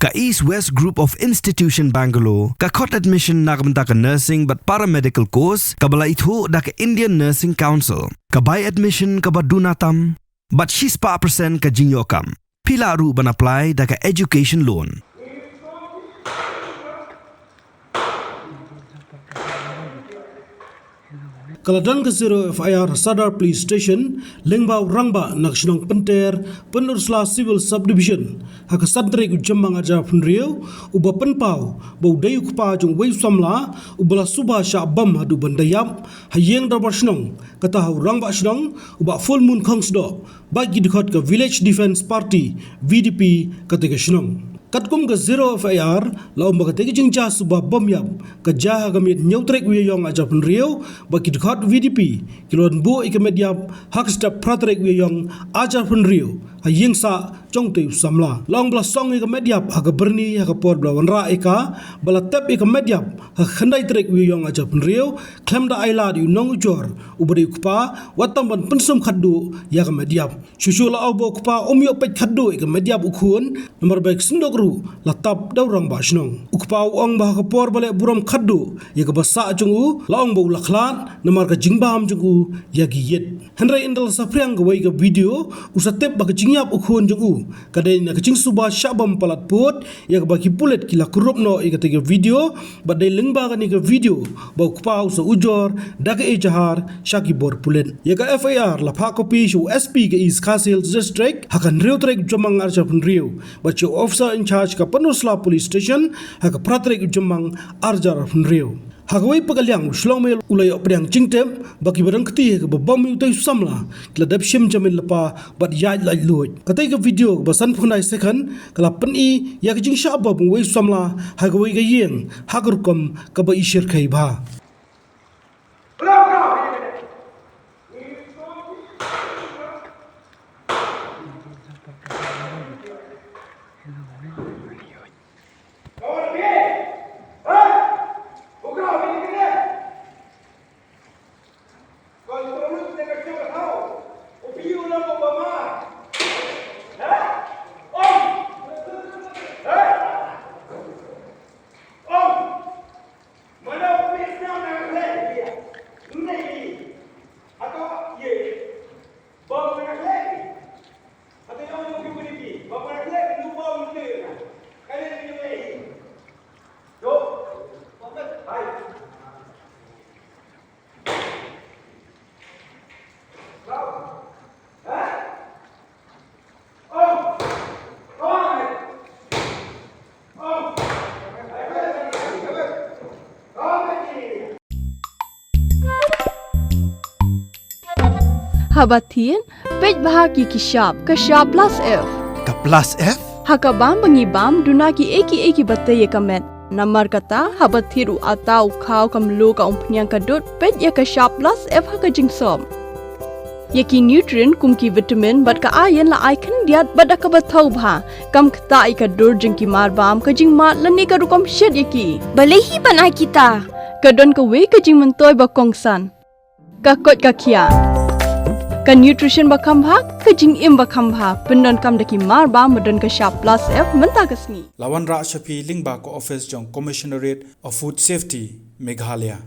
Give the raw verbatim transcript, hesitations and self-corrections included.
Ka East West Group of Institution Bangalore ka khot admission na ka bynta ka nursing bad paramedical course kaba la ithuh da ka Indian Nursing Council. Ka bai admission kaba duna tam bad shispah percent ka jingïoh kam. Phi lah ruh ban apply da ka education loan. Ka la don ka zero F I R Sadar Police Station lyngba u rangbah na ka shnong Pynter, Pynursla Civil Subdivision, ha ka san tarik u Jymmang arhajar arphew hynriew, uba pynpaw ba u dei u kpa jong uwei u samla uba la suba shah bom haduh ban da ïap ha ïing dorbar shnong. Kata ha u rangbah shnong u Bah Fullmoon Khongsdoh, bad ki dkhot ka Village Defence Party, V D P, kata ka shnong. Katkum ka zero F I R la ong ba kata ka jingjia suba bom ïap ka jia ha ka miet hynñiew tarik u Ïaïong arhajar arphew hynriew, bad ki dkhot V D P ki la wan buh ïa ka met ïap ha ka step phra tarik u Ïaïong arhajar arphew hynriew ha ïing sah jong utei u samla. La ong ba la song ïa ka met ïap ha ka byrni ha ka por ba la wanrah ïa ka, bad la tep ïa ka met ïap ha ka khyndai tarik u Ïaïong arhajar arphew hynriew khlem da ai lad ïa u nongujor uba dei u kpa, wat tang ban pynsum khatduh ïa ka met ïap. Shuh shuh la ong ba u kpa um ïoh peit khatduh ïa ka met ïap u khun, namar ba ïa ka synduk ruh la tap da u rangbah shnong. U kpa u ong ba ha ka por ba leh burom khatduh ïa kaba sah jong u, la ong ba u la khlad namar ka jingbam jong u ïa ki ïit. Hynrei ynda la saphriang kawei ka video, u sa tip ba ka jingïap u khun jong u ka dei na ka jingsuba shah bom palat pud, ïa kaba ki pulit ki la kurup noh ïa kata ka video, bad dei lyngba kane ka video ba u kpa u sa ujor da ka ejahar sha ki bor pulit. Ïa ka F I R la phah copy sha u S P ka East Khasi Hills District ha ka hynriew tarik u Jymmang arhajar arphew hynriew, bad sha u officer in charge ka Pynursla Police Station ha ka phra tarik u Jymmang arhajar arphew hynriew. Ha kawei pat ka liang u shlong mail u la ïoh pdiang jingtip ba kiba rangkti ha kaba bom ïa utei u samla ki la dep shim jamin lypa bad ïaid laitluid. Katei ka video kaba sanphew khyndai second ka la pyni ïa ka jingshah bom uwei u samla ha kawei ka ïing ha ka rukom kaba ishyrkhei bha. Haba thied, peit bha ïa ki shap, ka shap plus F. Ka plus F? Ha ka bam ba ngi bam, duna kiei kiei kiba tei ïa ka met. Namar kata, haba thied u atta, u khaw, ka mluh, ka umphniang, ka dud, peit ïa ka shap plus F ha ka jingsop. Ïa ki nutrient kum ki vitamin bad ka iron la ai khyndiat bad da kaba thaw bha. Kam ktah ïa ka dur jong ki marbam, ka jingmad lane ka rukom shet ïa ki. Balei hi ban ai kita? Ka don kawei ka jingmyntoi ba kongsan. Ka koit ka khiah. Ka nutrition ba kham bha, ka jingim ba kham bha. Pyndonkam da ki marbam ba don ka shap plus F mynta ka sngi. La wanrah sha phi lyngba ka office jong Commissionerate of Food Safety, Meghalaya.